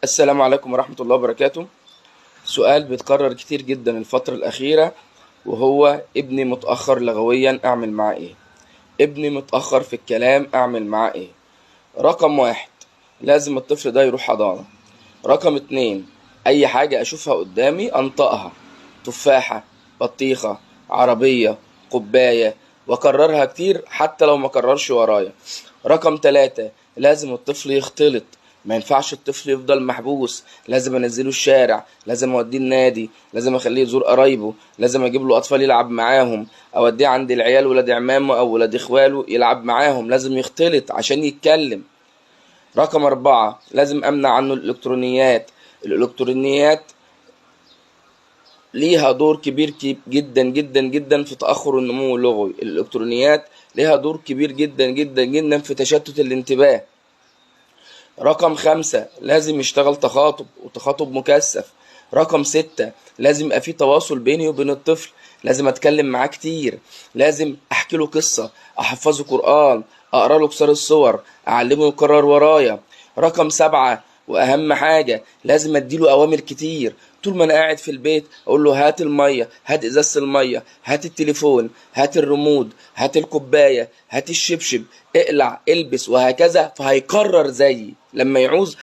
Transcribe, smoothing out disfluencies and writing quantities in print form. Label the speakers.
Speaker 1: السلام عليكم ورحمة الله وبركاته. سؤال بيتكرر كتير جدا الفترة الأخيرة، وهو ابني متأخر لغويا أعمل معاه إيه؟ ابني متأخر في الكلام أعمل معاه إيه؟ رقم واحد، لازم الطفل ده يروح حضانة. رقم اتنين، أي حاجة أشوفها قدامي أنطقها، تفاحة، بطيخة، عربية، كوباية، وأكررها كتير حتى لو ما كررش ورايا. رقم تلاتة، لازم الطفل يختلط، ما ينفعش الطفل يفضل محبوس، لازم انزله الشارع، لازم اوديه النادي، لازم اخليه يزور قرايبه، لازم اجيب له اطفال يلعب معاهم، اوديه عند العيال ولاد عمامه او ولاد اخواله يلعب معاهم، لازم يختلط عشان يتكلم. رقم أربعة، لازم امنع عنه الالكترونيات. الالكترونيات ليها دور كبير جدا جدا جدا في تأخر النمو اللغوي. الالكترونيات ليها دور كبير جدا جدا جدا في تشتت الانتباه. رقم خمسة، لازم يشتغل تخاطب، وتخاطب مكثف. رقم ستة، لازم يبقى في تواصل بيني وبين الطفل، لازم اتكلم معاه كتير، لازم احكي له قصة، احفظه قرآن، اقرا له قصار الصور، اعلمه يكرر ورايا. رقم سبعة، واهم حاجة، لازم اديله اوامر كتير. طول ما انا قاعد في البيت اقول له هات المية، هات ازازة المية، هات التليفون، هات الريموت، هات الكوباية، هات الشبشب، اقلع، البس، وهكذا. فهيكرر زيي لما يعوز.